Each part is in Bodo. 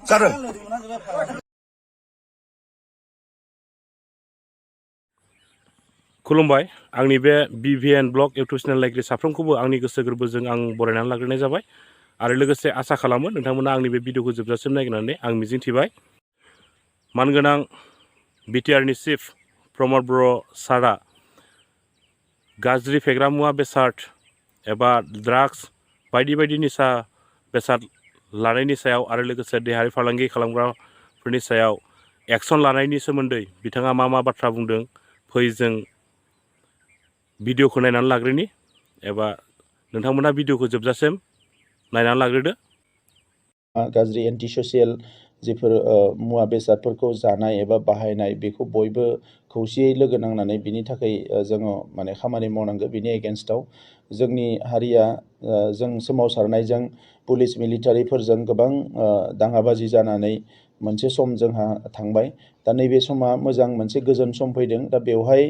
जादों। खुलुमबाय आंनि बे बिभिएन ब्लग इउटुब चेनेल नायगिरि साफ्रोमखौबो आंनि गोसो गोरबोजों आं बरायनानै लाग्रोनाय जाबाय आरो लोगोसे आसा खालामो नोंथांमोना आंनि बे भिडिअखौ जोबजासिम नायनानै आं मिजिंथिबाय। मानगोनां बिटिआरनि चिफ प्रमद बर' सारआ गाज्रि फेग्रा मुवा बेसाद एबा ड्राग्स बायदि निसा बेसाद लानायनि सायाव आरो लोगोसे देहायारि फालांगि खालामग्राफोरनि सायाव एक्सन लानायनि सोमोन्दै बिथाङा मा बाथ्रा बुंदों फै जों भिडिअखौ नायनानै लाग्रोनि एबा नोंथांमोना भिडिअखौ जोबजासिम नायनानै लाग्रोदो। गाज्रि एन्टि ससियेल जिफोर मुवा बेसादफोरखौ जानाय एबा बाहायनाय बेखौ बयबो खौसेयै लोगो नांनानै बिनि थाखाय जोङो माने खामानि मावनांगौ। बिनि एगेन्स्टआव जोंनि हारिया जों सोमावसारनायजों पुलिस मिलिटारिफोरजों गोबां दाङाबाजि जानानै मोनसे सम जोंहा थांबाय। दा नैबे समा मोजां मोनसे गोजोन सम फैदों। दा बेवहाय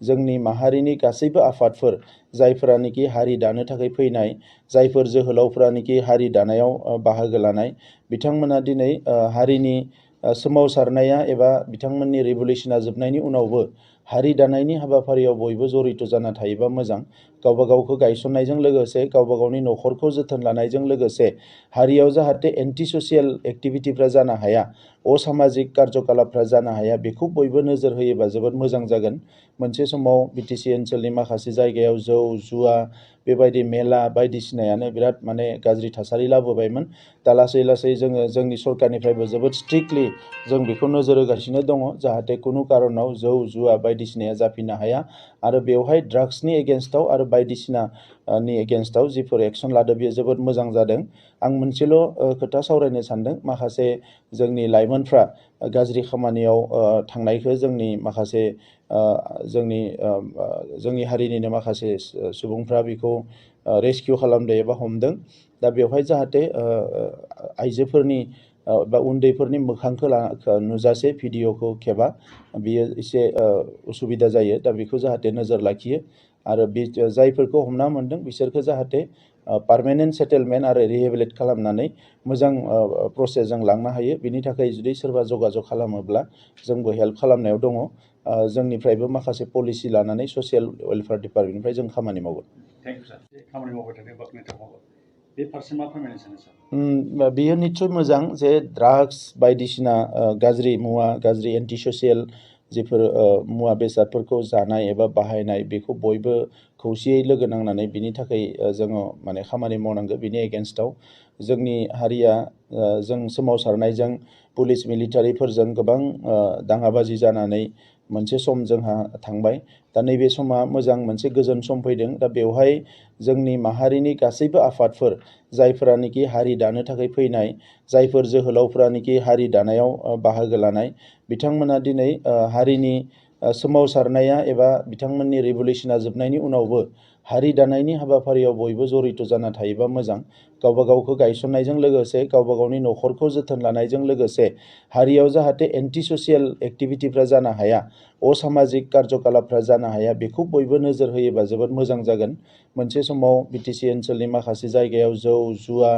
जोंनि माहारिनि गासैबो आफादफोर जायफोरानोखि हारि दानो थाखाय फैनाय, जायफोर जोहोलावफोरानोखि हारि दानायाव बाहागो लानाय, बिथांमोना दिनै हारिनि सोमावसारनाया एबा बिथांमोननि रिभलिउसना जोबनायनि उनावबो हारि दानायनि हाबाफारियाव बयबो जरित जाना थायोबा मोजां। गावबा गावखौ गायसननायजों लोगोसे गावबा गावनि न'खरखौ जोथोन लानायजों लोगोसे हारियाव जाहाथे एन्टि ससियेल एक्टिभिटिफ्रा जानो हाया, असामाजिक कार्यकलापफ्रा जानो हाया, बेखौ बयबो नोजोर होयोबा जोबोद मोजां जागोन। मोनसे समाव बिटिसि ओनसोलनि माखासे जायगायाव जौ जुवा बेबायदि मेला बायदिसिनायानो बिराद माने गाज्रि थासारि लाबोबायमोन। दा लासै लासै जोङो जोंनि सरकारनिफ्रायबो जोबोद स्ट्रिक्टलि जों बेखौ नोजोर होगासिनो दङ जाहाथे खुनु कारनाव जौ जुवा बायदिसिनाया जाफिननो हाया आरो बेवहाय ड्राग्सनि एगेन्स्टआव आरो बायदिसिनानि एगेन्स्टआव जिफोर एक्सन लादों बेयो जोबोद मोजां जादों। आं मोनसेल' खोथा सावरायनो सानदों। माखासे जोंनि लाइमोनफ्रा गाज्रि खामानियाव थांनायखौ जोंनि माखासे जोंनि हारिनिनो माखासे सुबुंफ्रा बेखौ रेस्किउ खालामदों एबा हमदों। दा बेवहाय जाहाथे आइजोफोरनि बा उन्दैफोरनि मोखांखौ नुजासे भिडिअखौ खेबा, बियो एसे उसुबिदा जायो। दा बेखौ जाहाथे नोजोर लाखियो आरो बे जायफोरखौ हमना मोनदों बिसोरखौ जाहाथे पार्मानेन्ट सेटेलमेन्ट आरो रिहेबिलिट खालामनानै मोजां प्रसेसजों लांनो हायो। बिनि थाखाय जुदि सोरबा जगाजग खालामोब्ला जोंबो हेल्प खालामनायाव दङ। जोंनिफ्रायबो माखासे पलिसि लानानै ससियेल वेलफेयार डिपार्टमेन्टनिफ्राय जों खामानि मावगोन। थेंक इउ सार। खामानि मावबाय थानाय नोंथांखौ बे फारसे मा फोरमायनो सानो सार? बियो निस्सय मोजां जे ड्राग्स बायदिसिना गाज्रि मुवा, गाज्रि एन्टि ससियेल जिफोर मुवा बेसादफोरखौ जानाय एबा बाहायनाय बेखौ बयबो खौसेयै लोगो नांनानै बिनि थाखाय जोङो माने खामानि मावनांगौ। बिनि एगेन्स्टआव जोंनि हारिया जों सोमावसारनायजों पुलिस मिलिटारिफोरजों गोबां दाङाबाजि जानानै मोनसे सम जोंहा थांबाय। दा नैबे समा मोजां मोनसे गोजोन सम फैदों। दा बेवहाय जोंनि माहारिनि गासैबो आफादफोर जायफोरानोखि हारि दानो थाखाय फैनाय, जायफोर जोहोलावफोरानोखि हारि दानायाव बाहागो लानाय, बिथांमोना दिनै हारिनि सोमावसारनाया एबा बिथांमोननि रिभलिउसना जोबनायनि उनावबो हारि दानायनि हाबाफारियाव बयबो जरित जाना थायोबा मोजां। गावबा गावखौ गायसननायजों लोगोसे गावबा गावनि न'खरखौ जोथोन लानायजों लोगोसे हारियाव जाहाथे एन्टि ससियेल एक्टिभिटिफ्रा जानो हाया, असामाजिक कार्यकलापफ्रा जानो हाया, बेखौ बयबो नोजोर होयोबा जोबोद मोजां जागोन। मोनसे समाव बिटिसि ओनसोलनि माखासे जायगायाव जौ जुवा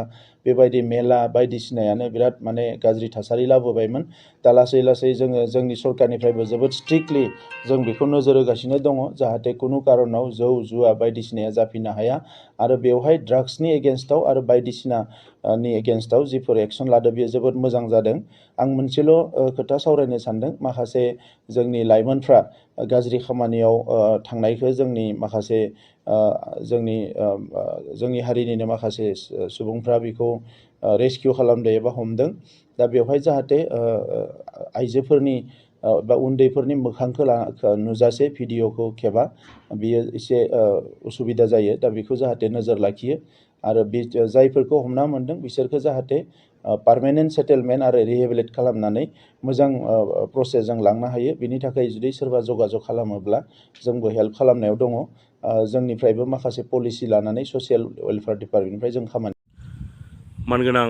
बेबायदि मेला बायदिसिनायानो बिराद माने गाज्रि थासारि लाबोबायमोन। दा लासै लासै जोङो जोंनि सरकारनिफ्रायबो जोबोद स्ट्रिक्टलि जों बेखौ नोजोर होगासिनो दङ जाहाथे खुनु कारनाव जौ जुवा बायदिसिनाया जाफिननो हाया आरो बेवहाय ड्राग्सनि एगेन्स्टआव आरो बायदिसिनानि एगेन्स्टआव जिफोर एक्सन लादों बेयो जोबोद मोजां जादों। आं मोनसेल' खोथा सावरायनो सानदों। माखासे जोंनि लाइमोनफ्रा गाज्रि खामानियाव थांनायखौ जोंनि माखासे जोंनि हारिनिनो माखासे सुबुंफ्रा बेखौ रेस्किउ खालामदों एबा हमदों। दा बेवहाय जाहाथे आइजोफोरनि बा उन्दैफोरनि मोखांखौ नुजासे भिडिअखौ खेबा, बियो एसे उसुबिदा जायो। दा बेखौ जाहाथे नोजोर लाखियो आरो बे जायफोरखौ हमना मोनदों बिसोरखौ जाहाथे पार्मानेन्ट सेटेलमेन्ट आरो रिहेबिलिट खालामनानै मोजां प्रसेसजों लांनो हायो। बिनि थाखाय जुदि सोरबा जगाजग खालामोब्ला जोंबो हेल्प खालामनायाव दङ। जोंनिफ्रायबो माखासे पलिसि लानानै ससियेल वेलफेयार डिपार्टमेन्टनिफ्राय जों खामानि मानगोनां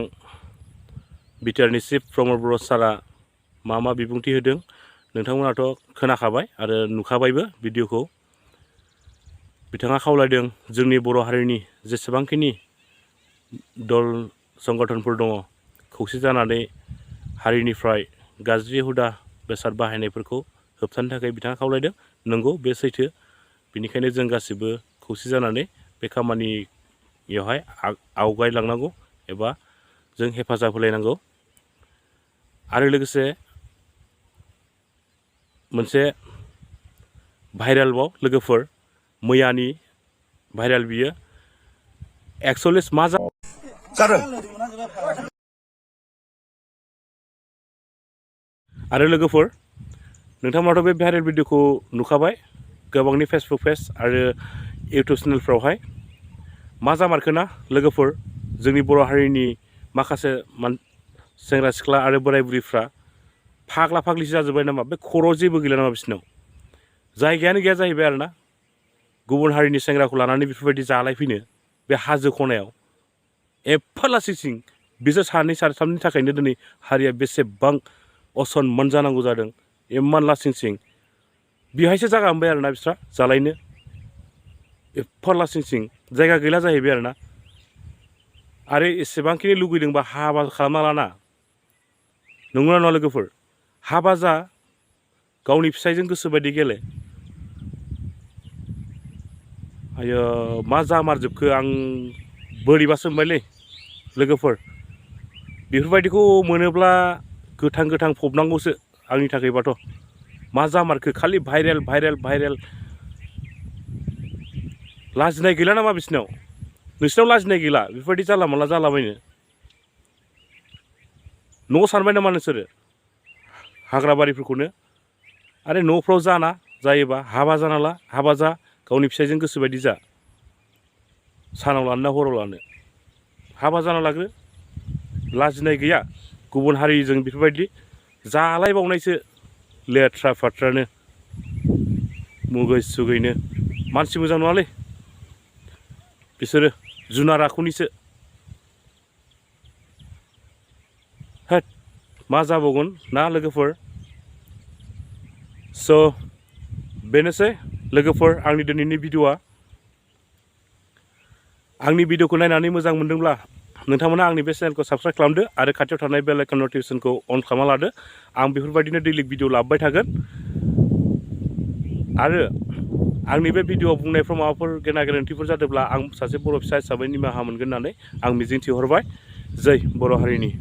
बिटिआरनि चिफ प्रमद बर' सारआ मा बिबुंथि होदों नोंथांमोनाथ' खोनाखाबाय आरो नुखाबायबो भिडिअखौ। बिथाङा खावलायदों जोंनि बर' हारिनि जेसेबांखिनि दल संगठनफोर दङ खौसे जानानै हारिनिफ्राय गाज्रि हुदा बेसाद बाहायनायफोरखौ होबथानो थाखाय बिथाङा खावलायदों। नंगौ, बे सैथो। बेनिखायनो जों गासिबो खौसे जानानै बे खामानियावहाय आवगायलांनांगौ एबा जों हेफाजाब होलायनांगौ। आरो लोगोसे मोनसे भाइरेलबाव लोगोफोर, मैयानि भाइरेल बियो एक्चुअलि मा जादों आरो लोगोफोर, नोंथांमोनाथ' बे भाइरेल भिडिअखौ नुखाबाय गोबांनि फेसबुक पेज आरो इउटुब चेनेलफ्रावहाय। मा जामारखोना लोगोफोर, जोंनि बर' हारिनि माखासे सेंग्रा सिख्ला आरो बोराय बुरैफ्रा फाग्ला फाग्लिसो जाजोब्बाय नामा? बे खर'आव जेबो गैला नामा बिसिनाव? जायगायानो गैया जाहैबाय आरोना गुबुन हारिनि सेंग्राखौ लानानै बेफोरबायदि जालायफैनो बे हाजो खनायाव। एफा लासिंसिं बिसोर सानै साथामनि थाखायनो दिनै हारिया बेसेबां असनमान जानांगौ जादों। इमान लासिंसिं बेहायसो जागा मोनबाय आरोना बिस्रा जालायनो। एफा लासिंसिं जायगा गैला जाहैबाय आरोना। आरो एसेबांखिनि लुगैदोंबा हाबा खालामना लाना। नंगौना नङा लोगोफोर? हाबा जा, गावनि फिसायजों गोसोबायदि गेले। आयो मा जामारजोबखो आं बोरैबासो मोनबायलै लोगोफोर। बेफोरबायदिखौ मोनोब्ला गोथां गोथां फबनांगौसो आंनि थाखायबाथ'। मा जामारखो? खालि भाइरेल भाइरेल भाइरेल। लाजिनाय गैला नामा बिसिनाव? नोंसिनाव लाजिनाय गैला बेफोरबायदि जाला माला जालाबायनो? न' सानबाय नामा नोंसोरो हाग्रा बारिफोरखौनो? आरे न'फ्राव जाना जायोबा हाबा जाना ला, हाबा जा, गावनि फिसायजों गोसोबायदि जा। सानाव लानो ना हराव लानो? हाबा जाना लाग्रो। लाजिनाय गैया गुबुन हारिजों बेफोरबायदि जालायबावनायसो लेथ्रा फाथ्रानो मुगै सुगैनो। मानसि मोजां नङालै बिसोरो, जुनार आखुनिसो। होद मा जाबावगोन ना लोगोफोर? स' बेनोसै लोगोफोर आंनि दिनैनि भिडिअ'आ। आंनि भिडिअ'खौ नायनानै मोजां मोनदोंब्ला नोंथांमोना आंनि बे चेनेलखौ साबस्क्राइब खालामदो आरो खाथियाव थानाय बेल आइकन नटिफिकेसनखौ अन खालामना लादो। आं बेफोरबायदिनो दैलि भिडिअ लाबोबाय थागोन। आरो आंनि बे भिडिअ'आव बुंनायफ्राव माबाफोर गेना गोरोन्थिफोर जादोंब्ला आं सासे बर' फिसा हिसाबै निमाहा मोनगोन होननानै आं मिजिंथिहरबाय। जै बर' हारिनि।